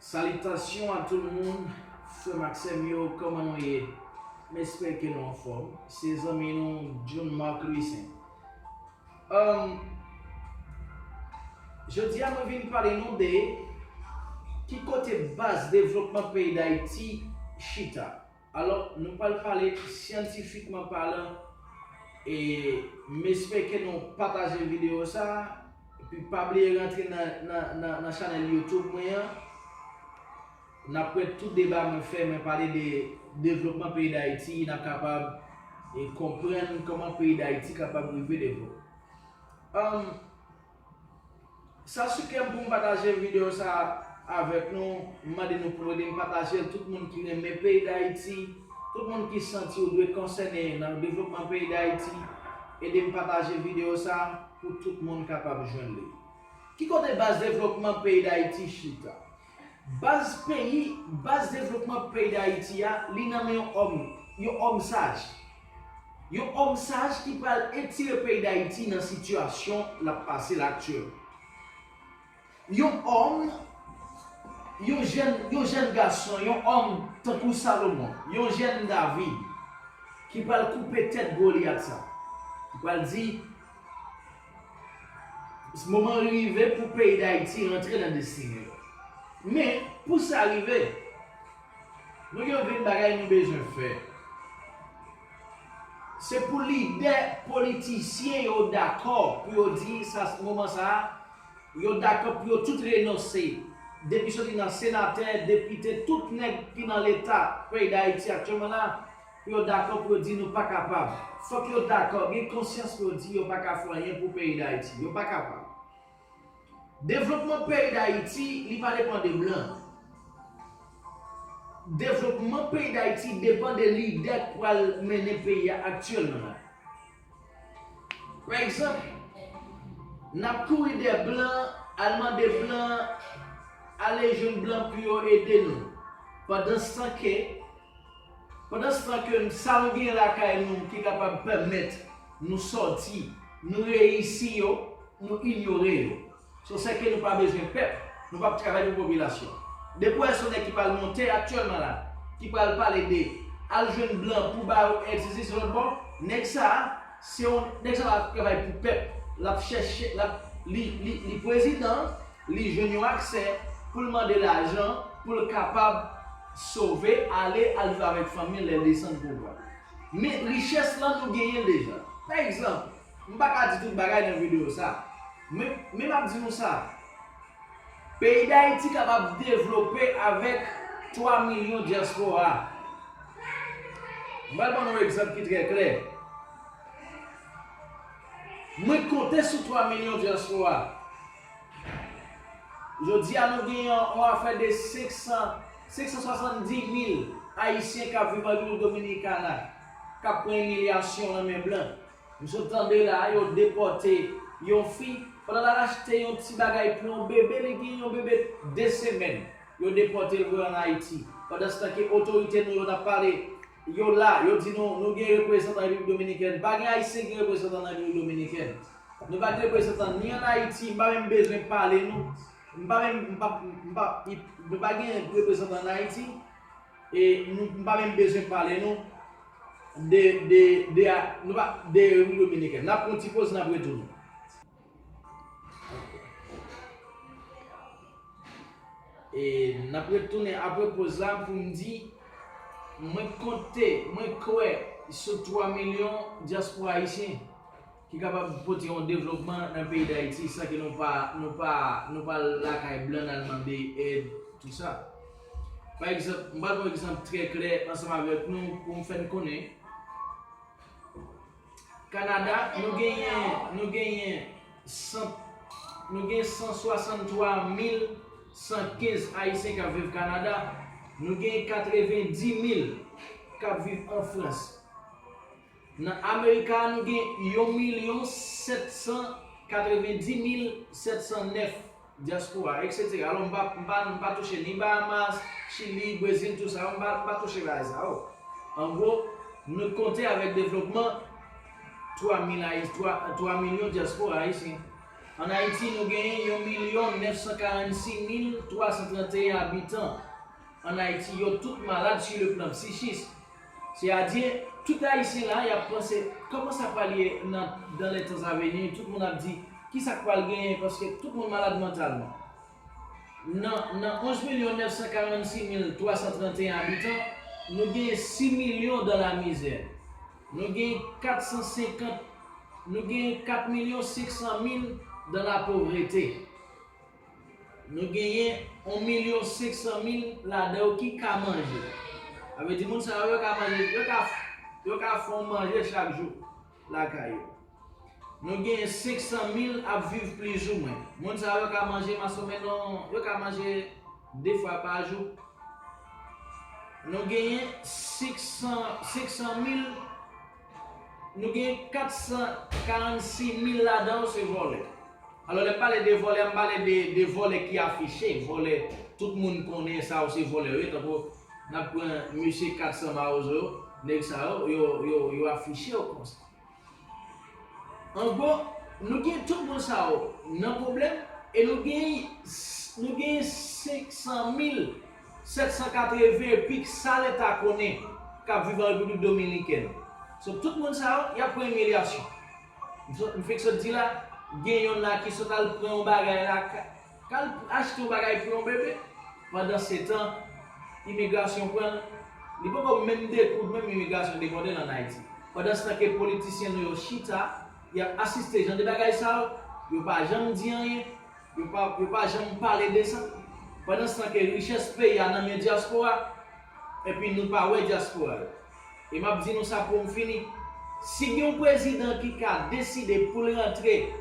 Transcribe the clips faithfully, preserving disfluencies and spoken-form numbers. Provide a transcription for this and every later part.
Salitasyon a tout moun, frè m ak sè m yo, kòman nou ye? M espere ke nou anfòm. Se zanmi nou, John Marc Louissaint. Um, Jodi a, mwen vin pale nou de ki kote baz devlopman peyi Dayiti chita. Alò, nou pral pale syantifikman palan, e m espere ke nou pataje videyo sa a, epi pa bliye rantre nan, nan, nan, nan chanèl YouTube mwen an. N ap wè tout deba mwen fè, mwen pale de devlopman peyi Dayiti, n ap kapab, e, konprann kòman peyi Dayiti kapab rive devlope. Um, Sa sou kè m pou m pataje videyo sa a avèk nou. M mande nou pou nou ede m pataje l. Tout moun ki renmen peyi Dayiti, tout moun ki santi yo dwe konsène nan devlopman peyi Dayiti, ede m pataje videyo sa a pou tout moun kapab jwenn li. Ki kote baz devlopman peyi Dayiti chita? Baz peyi, baz devlopman peyi Dayiti a, li nan men yon òm, yon òm saj. Yon òm saj ki pral etire peyi Dayiti nan sitiyasyon l ap pase la aktyèl. Yon òm, yon jèn, yon jèn gason, yon òm tankou Salomon, yon jèn David, ki pral koupe tèt Golyat sa, ki pral di, moman rive pou peyi Dayiti rantre nan destine l. Men, pou sa rive, nou gen yon grenn bagay nou bezwen fè. Se pou lidè politisyen yo dakò pou yo di sa, moman sa a, yo dakò pou yo tout renonse. Depi soti nan senatè, depite, tout nèg ki nan Leta peyi Dayiti aktyèlman la, pou yo dakò pou yo di nou pa kapab. Fòk yo dakò, gen konsyans pou yo di yo pa ka fè anyen pou peyi Dayiti. Yo pa kapab. Devlopman peyi Dayiti, li pa depann de blan. Devlopman peyi Dayiti depann de lidè k pral mennen peyi a aktyèlman la. Pa egzanp, n ap kouri dèyè blan, al mande blan, ale jwenn blan pou yo ede nou. Pandanstan ke, pandanstan ke sa nou gen lakay nou ki kapab pèmèt nou sòti, nou reyisi yo, nou inyore yo. So, sèke nou pa bezwen pèp, nou p ap travay pou popilasyon. Depi w wè se yon nèg ki pral monte aktyèlman la, ki pral pale de al jwenn blan pou ba yo èd, sesi, se lòt bò, nèg sa a, se yon, nèg sa a ap travay pou pèp, l ap chèche, l ap, li, li, li prezidan, li jwenn yon aksè pou l mande lajan, pou l kapab sove, ale, al viv avèk fanmi l lè l desann pouvwa. Men richès lan nou genyen l deja. Pa egzanp, m pa ka di tout bagay nan videyo sa. Men, men m ap di nou sa. Peyi Dayiti kapab devlope avèk twa milyon dyaspora. M pral ban nou yon egzanp ki trè klè. Mwen konte sou twa milyon dyaspora. Jodi a, nou gen yon, yon afè de senk san, senk san swasanndis mil Ayisyen k ap viv an Repiblik Dominikana, k ap pran imilyasyon nan men blan. M sot tande la, yo depòte yon fi, pandan l al achte yon ti bagay pou yon bebe, li gen yon bebe de semèn. Yo depòte l voye ann Ayiti. Pandanstan ke otorite nou yo n ap pale, yo la, yo di nou, nou gen reprezantan Repiblik Dominikèn. Pa gen Ayisyen ki reprezantan nan Repiblik Dominikèn. Nou pa gen reprezantan ni ann Ayiti, m pa menm bezwen pale nou. M pa menm, m pa, m pa, nou pa gen reprezantan ann Ayiti. E nou, m pa menm bezwen pale nou de, de, de, a, nou pa, de Repiblik Dominikèn. N ap pran yon ti poz, n ap retounen. E n ap retounen apre poz la pou m di, mwen konte, mwen kwè sou twa milyon dyaspora ayisyen ki kapab pote yon devlopman nan peyi Dayiti san ke nou pa, nou pa, nou pa lakay blan n al mande èd, tou sa. Pa egzanp, m pral pran yon egzanp trè klè ansanm avèk nou pou m fè n konnen. Kanada, nou genyen, nou genyen san, nou gen san swasanntwa mil san kenz Ayisyen k ap viv Kanada. Nou gen katrevendis mil k ap viv an Frans. Nan Amerika, nou gen yon milyon sèt san katrevendis mil sèt san nèf dyaspora, etsetera. Alò, m pa, m pa, m pa touche ni Bahamas, Chili, Brezil, tou sa yo, m pa, m pa touche bagay sa yo. An gwo, nou konte avèk devlopman twa mil Ayis-, twa, twa milyon dyaspora ayisyen. An Ayiti, nou genyen yon milyon nèf san karannsis mil twa san tranteyen abitan. An Ayiti, yo tout malad sur le plan psychis. Sètadi, tout Ayisyen la, y ap panse, kòman sa pral ye nan, dans les temps à venir? Tout moun ap di, ki sa k pral genyen? Paske tout moun malad mantalman. Nan, nan onz milyon nèf san karannsis mil twa san tranteyen abitan, nou genyen sis milyon dans la misère. Nou genyen kat san senkant, nou genyen kat milyon senk san mil dans la pauvreté. Nou genyen yon milyon senk san mil ladan yo ki ka manje. Sa vle di moun sa yo, yo ka manje, yo ka, yo ka fè yon manje chak jou lakay yo. Nou genyen senk san mil ap viv plizoumwen. Moun sa yo ka manje masomèn, yo ka manje de fwa pa jou. Nou genyen senk san, senk san mil, nou genyen kat san karannsis mil ladan yo se vòlè. Alò, lè m pale de vòlè, m pale de, de vòlè ki afiche, vòlè tout moun konnen sa yo se vòlè yo ye, tankou n ap pran mesye kat san Mawozo yo, nèg sa yo, yo, yo, yo afiche yo konsa. An gwo, nou gen tout moun sa yo nan pwoblèm e nou gen, nou gen senk san mil sèt san katreven e pik sa Leta konnen k ap viv an Repiblik Dominikèn. So, tout moun sa yo, y ap pran imilyasyon. M so-, m fèk sot di la, gen yonn la ki sot al pran yon bagay la, ka-, k al achte yon bagay pou yon bebe. Pandansetan, imigrasyon pran l, li poko menm dekoud, menm imigrasyon depòte l ann Ayiti. Pandansetan ke politisyen nou yo chita, y ap asiste jan de bagay sa yo, yo pa janm di anyen, yo pa, yo pa janm pale de sa. Pandansetan ke richès peyi a nan men dyaspora, epi nou pa wè dyaspora yo. E m ap di nou sa pou m fini. Si gen yon prezidan ki ka deside pou l rantre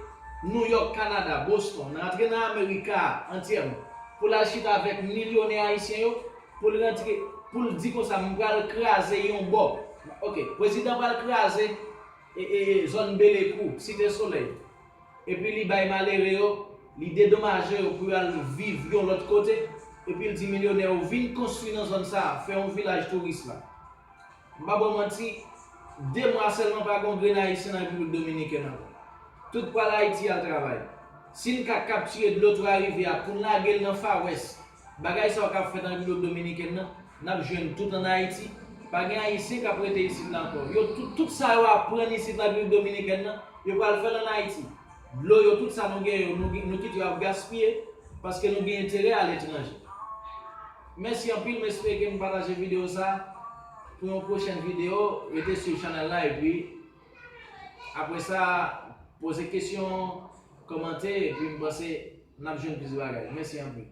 Nouyòk, Kanada, Boston, rantre nan Amerika a antyèman, pou l al chita avèk milyonè ayisyen yo, pou l rantre, pou l di konsa, "M pral kraze yon bò." Oke, prezidan pral kraze e, e, e, zòn Belekou, Site Solèy. Epi li bay malere yo, li dedomaje yo pou yo al viv yon lòt kote. Epi l di milyonè yo, "Vin konstwi nan zòn sa a, fè yon vilaj touris la." M pa ba w manti, de mwa sèlman pa gen yon grenn ayisyen nan Repiblik Dominikèn ankò. Tout pral Ayiti al travay. Si n ka kaptire dlo Twa Rivyè a pou n lage l nan Far West, bagay sa yo k ap fèt an Repiblik Dominikèn nan, n ap jwenn tout ann Ayiti. Pa gen ayisyen k ap rete isit la ankò. Yo tout, tout sa yo aprann isit nan Repiblik Dominikèn nan, yo pral fè l ann Ayiti. Dlo yo, tout sa nou gen yo, nou, nou kite yo ap gaspiye, paske nou gen enterè aletranje. Mèsi anpil, m espere ke nou pataje videyo sa. Pou yon pwochèn videyo, rete swiv chanèl la, epi apre sa, poze kesyon, kòmante, epi m panse n ap jwenn plis bagay. Mèsi anpil.